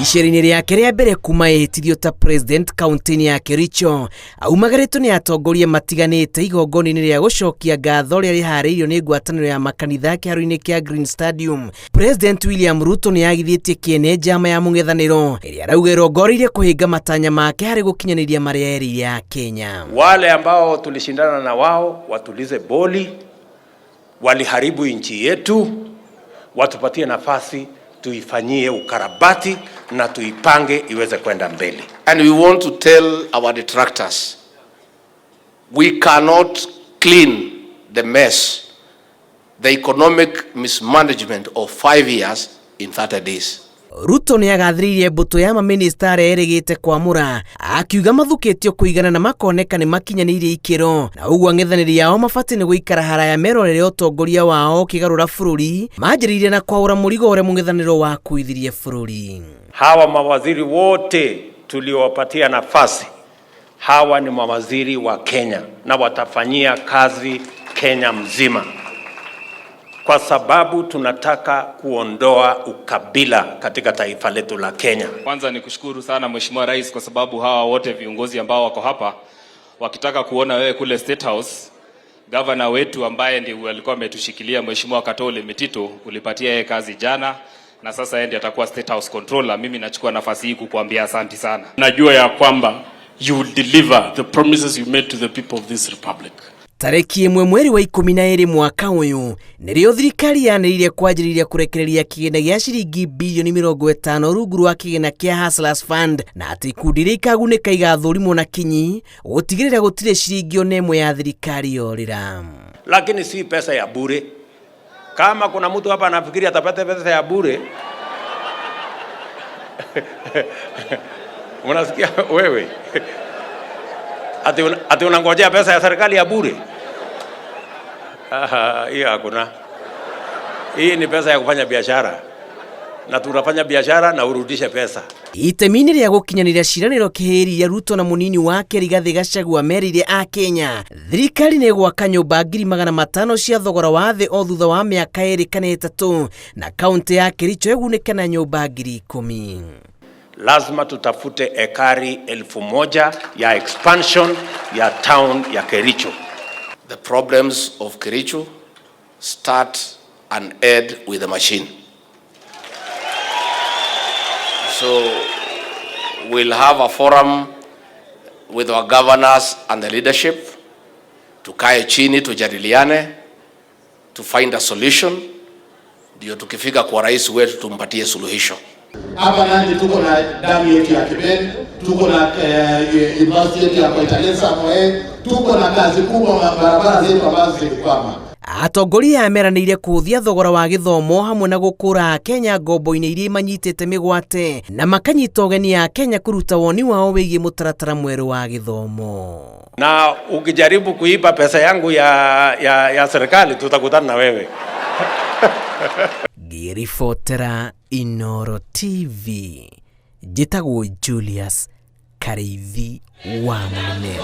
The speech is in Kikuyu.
Icera-inĩ rĩake rĩa mbere kuma ehĩtithio ta president kaunti-inĩ ya Kericho, aumagarĩtwo nĩ atongoria matiganĩte igongona-inĩ rĩa gũcokia ngatho rĩa rĩharĩirio nĩ ngwatanĩro ya makanitha kĩharo-inĩ kĩa Green Stadium. President William Ruto nĩ agithĩtie kĩene njama ya mũng'ethanĩro ĩrĩa arauga ĩrongoreirie kũhĩnga matanya make harĩ gũkinyanĩria marĩa erĩire Akenya. Wale ambao tulishindana na wao watulize boli, waliharibu nchi yetu, watupatie nafasi tuifanyie ukarabati na tuipange iweze kwenda mbele. And we want to tell our detractors, we cannot clean the mess, the economic mismanagement of 5 years in 30 days. Ruto nĩ agathĩrĩirie mbũtũ ya mamĩnĩsta arĩa erĩgĩte kwamũra, akiuga mathukĩtio kũigana na makoneka nĩ makinyanĩirie ikĩro, na ũguo ang'ethanĩri ao mabatiĩ nĩ gũikara haraya merorere ũtongoria wao ũkĩgarũra bũrũri, manjĩrĩirie na kwaũra mũrigo ũrĩa mũng'ethanĩro wakuithirie bũrũri. Hawa mawaziri wote tuliowapatia nafasi, hawa ni mawaziri wa Kenya na watafanyia kazi Kenya mzima, kwa sababu tunataka kuondoa ukabila katika taifa letu la Kenya. Kwanza ni kushukuru sana Mheshimiwa Rais kwa sababu hawa wote viongozi ambao wako hapa wakitaka kuona wewe kule State House, gavana wetu ambaye ndiye alikuwa ametushikilia Mheshimiwa Katole Metito, ulipatia yeye kazi jana na sasa yeye ndiye atakuwa State House controller. Mimi nachukua nafasi hii kukuambia asanti sana. Najua ya kwamba you will deliver the promises you made to the people of this republic. Tarĩki 1 mweri wa 12 mwaka ũyũ nĩrĩo thirikari yanĩrĩire kwanjĩrĩria kũrekereria kĩgĩna gĩa ciringi bilioni 50 rungu rwa kĩgĩna kĩa Hustlers Fund, na atĩ ikundi iria ikagunĩka igathũrimwo na kinyi gũtigĩrĩra gũtirĩ ciringi ona ĩmwe ya thirikari yorĩra. Lakini si pesa ya bure. Kama kuna mtu hapa anafikiri atapata pesa ya bure, unasikia wewe ati unangojea pesa ya serikali ya bure? Hiyo hakuna. Hii ni pesa ya kufanya biashara, na tunafanya biashara na urudishe pesa. Itemi-inĩ rĩa gũkinyanĩria ciĩranĩro kĩhĩri Ruto na mũnini wake Rigathĩ Gachagua merĩire Akenya thirikari nĩ ĩgwaka nyũmba 500,000 cia thogora wa thĩ o thutha wa mĩaka 2 kana 3, na kaunti ya Kericho ĩgunĩke na nyũmba 10,000. Lazima tutafute ekari 1,000 ya expansion ya town ya Kericho. The problems of Kericho start and end with the machine. So we'll have a forum with our governors and the leadership. Tukae chini tujadiliane, to find a solution. Ndio tukifika kwa rais wetu tumpatie suluhisho. Hapa Nandi tuko na damu yetu ya Kiben, tuko na university yetu ya Koitalel Samoei, tuko na kazi kubwa barabara zetu ambazo zilikwama. Atongoria aya meranĩire kũhũthia thogora wa gĩthomo hamwe na gũkũra Kenya ngombo-inĩ iria imanyitĩte mĩgwate, na makanyita ũgeni a Kenya kũruta woni wao wĩgiĩ mũtaratara mwerũ wa gĩthomo. Na ukijaribu kuiba pesa yangu ya serikali tutakutana na wewe. Ngĩribotera Inooro TV, njĩtagwo Julius Karĩithi wa Mũnene.